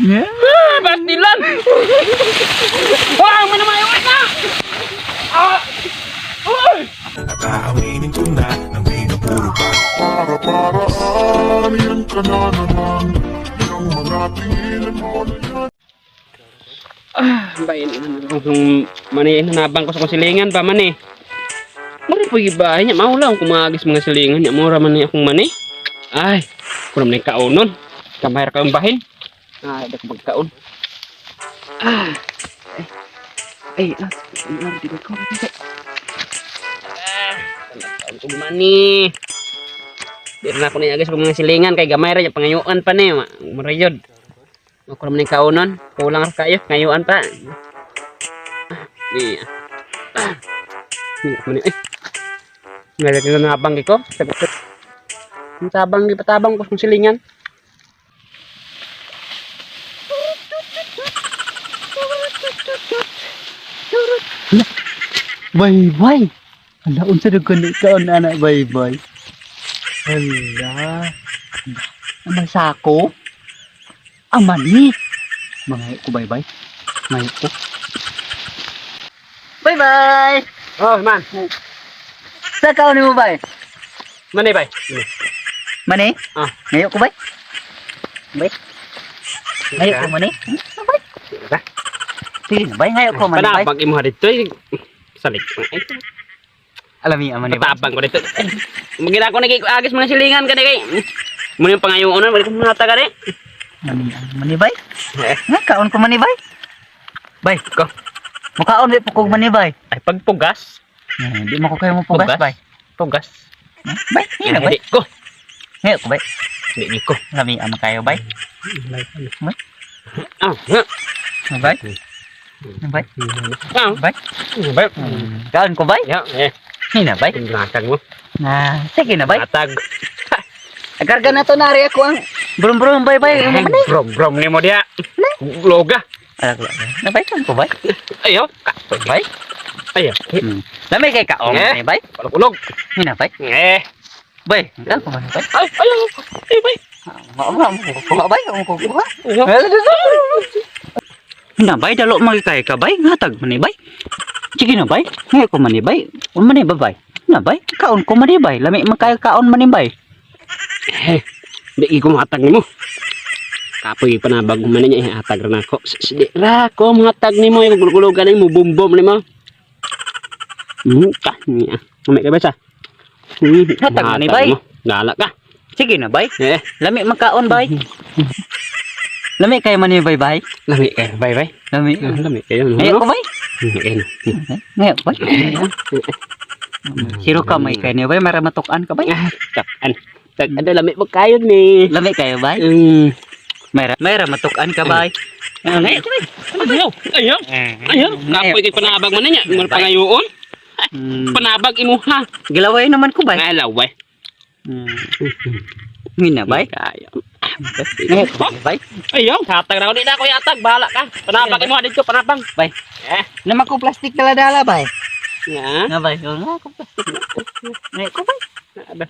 Ah, pastilan. Wah, mana mana na. Ah. Uy! At aaminin ko na nang di na puro pa. Para-paraan, yan ka na naman. Yung mga tinginan mo na yan. Ah, bayin kung mani nabang ko sa kong silingan pa man eh. Mura po ibahay niya, maula akong kumagis mga silingan niya, mura man niya akong mani. Ay, kuno man yung kaonon. Kamay ra kayong bahin. Ay, di ko magkaon. Ah, ay, ay, ah, ano, di ko, di ko. Ah, kaon ko mani. Di na ako niya guys mga silingan kay gamay ra niya pangayuan pa ni, mura yun. Ako naman yung kaunon. Kulang ra kayo. Ngayuan pa. Ni. Ah. Ni ako ni. Eh. Ngayon ko nabang ko. Ang tabang gipatabang ko sa silingan. Bye bye. Hala, unsa na gani kaon ana, bye bye. Hala. Ang sako. Ang mani. Mga ko, bye bye. Ngayon ko. Bye bye. Oh, man. Sa kaon nimo, bay? Manay bay. Mani? Ah. Ngayon ko, bay. Bay. Ngayon ko mani. Bay. Ba? Sige, bay, ngayon ko mani, bay. Panabang imo dito. Eh. Salik. Ay, Alami ang mani, bay. patabang ko dito. Magina ko nagay agis mga silingan kani kay. Mo yung pangayuonan balik ko mga taga ni. Mani ang mani, bay. Eh, Nga kaon ko mani, bay. Bay, ko. mukaon di po kog mani, bay. Ay pagpugas. Eh, di mo ko kayo mopugas, Pugas? bay. Pugas. Bay, hina, bay. Hindi ko. Ngayon ko, bay. Hindi ko. Lami ang kayo, bay. Bay? Ah, nga. Bay? Bay? Ah, Bay? bay. Kaon ko, bay. Ya, eh. Hina, bay. Latag mo. Na, sige na, bay. Latag. Karga na to nari ako ang brum-brum, bay, bay. Ano man eh? Brom, brom ni mo diya. Loga. Na, bay, kaon ko, bay. Ayo. Bay? Ayo. Lami kay kaon, Eh. eh, bay. Kulog. Hina, bay. Eh. Bay, kaon ko, bay. Bay. Ay, ayo. Ay, bay. Mao mo, mo ko, bay. Mo ko, bay. Ayo. Hina, bay, dalo magkay ka, bay. Ngatag man ni, bay. Sige na, bay. Ngayon ko man ni, bay. Un man ni, ba, bay. Na, bay. Kaon ko man ni, bay. Lami man kayo kaon man ni, bay. Eh, di ko matag nimo. Kapoy panabag mo man niya eh, atag ra nako. Di ra ko matag nimo yung gulugulugan nimo bumbom nimo. Ka niya. Umay ka ba sa? Hatag man ni, bay. mo. Gala ka. Sige na, bay. Eh, Lami makaon, bay. Lami kayo man ni, bay, bay. lami kayo. Bye bye. Lami. Lami kayo. Ngayon ko, bay. Lami kayo. Ngayon ko, bay. Siro ka may kayo ni, bay. Mara matukan ka, bay. Ah, takan. Takan lami mo kayo ni. Lami kayo, bay. Mayra matukan ka, bay. Ngayon ko, bay. Ayaw, ayaw, ayaw. Kapoy kay panabag man niya. Mga pangayoon. Panabag imo ha. Gilaway naman ko, bay. Ngalaway. Ngayon na, bay. Kayo. Ngayon ko, bay. Ayaw, hatag na ko. Di na ako yatag. Bahala ka. Panabag imo ha dito, panabang. Bay. Eh. Naman ko plastic dala-dala, bay. Nga. Nga, bay. Oo, nga ko plastic. Ngayon ko, bay. Aba.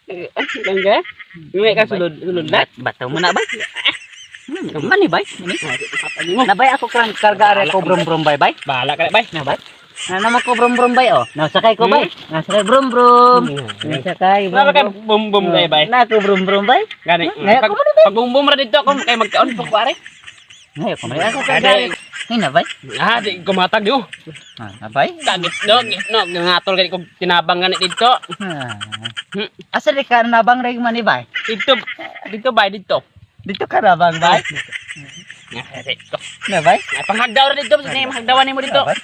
Eh, gangga. May ka sulod, sulod na. Bataw mo na, bay. Mani, bay. Mani. Hatag mo. Nabay ako kang kargare ko brum brum, bay bay. Bahala ka na, bay. Nabay. Na naman ko brum brum, bay, oh. Nasakay ko, bay. Nasakay brum brum. Nasakay brum Wala ka brum. bum bum kay bay. Na ko brum brum, bay. Gani. Ngayon Pag ko man, bay. pag bum bum ra dito ako kay magkaon pa ko are. Ngayon ko man ako kargare. Ngayon na, bay. Ah, di kumatag yo. Ah, na, bay. Kagit no, no, ngatol gani kog tinabang gani dito. Ah. Asa di ka nabang rin man ni, bay? Dito, dito bay dito. Dito ka nabang, bay? Nga, dito. Na, bay? Ay, panghagdaw ra dito, sa ni mahagdawan nimo dito. Na, bay?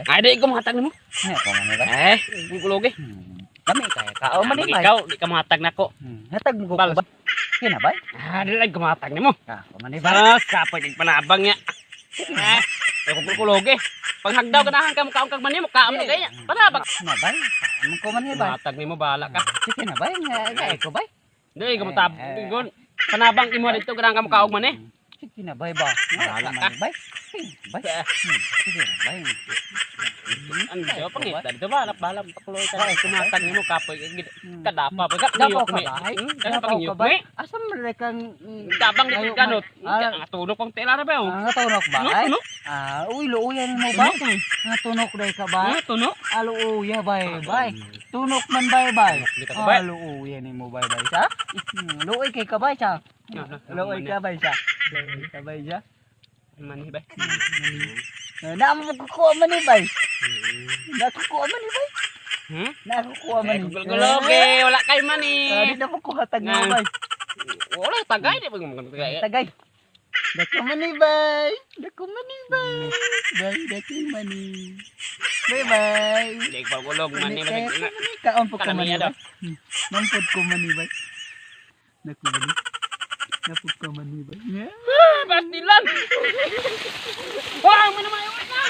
Ay, di ko mahatag nimo. Ngayon ko man ni, bay. Eh, gulugi. Kami kaya kao man ni, bay. Ikaw, di ka mahatag nako. Hatag mo ko, bay. Ngayon na, bay? Ah, di lang kumatag nimo. Ah, ko man ni, bay. Ah, kapoy kay panabang niya. Eh, ay ko gulugi. Panghagdaw ganahan ka mukaon kag mani, mukaon mo kay. Panabang. Na, bay. Kaon ko man ni, bay. Mahatag nimo bahala ka. Sige na, bay. Ngayon ko, bay. Di ko matab. Gon. Panabang imo dito ganahan ka mukaog mani. Sige na, bay ba? Bahala ka. Bay. Sige, bay. Sige na, bay. Ang dito pangita dito ba bahala pakuloy ka na kumatag nimo kapoy kadapa pa ka Dapaw ka ba? Dapaw Dapaw ka ba? Asa man rin kang Tabang Ayaw, dito ganot. Ah. Ang tunok pang tela ra ba? Oh. Ah, nga tunok ba? Tunok, Ay? tunok. Ah, uy, luuyan mo ba? Tunok. Nga tunok day ka ba? Nga tunok. Ah, luuya bay, bay. Tunok man bay, bay. Tunok dito ka, bay. Ah, luuya ni mo bay, bay sa. Luoy kay ka bay sa. Luoy ka bay sa. Luoy ka bay sa. Mani ba? Na mo kukuha man ni bay. Nakukuha man ni bay. Hmm? Nakukuha man Eh, ni. gulog eh, wala kay mani. Ah, di na mo kuha tag mo Nga. bay. Wala tagay di ba tagay. Tagay. Dako man ni bay. Dako man ni bay. Bay, dako man ni. Bye bye. Di ko gulog mani ba. Kaon po ko man Kalamiya ni daw. bay. Nampod ko man ni bay. Dako man ni. Napod ko man ni bay. Yeah. Pastilan. Wah, mana mayo na.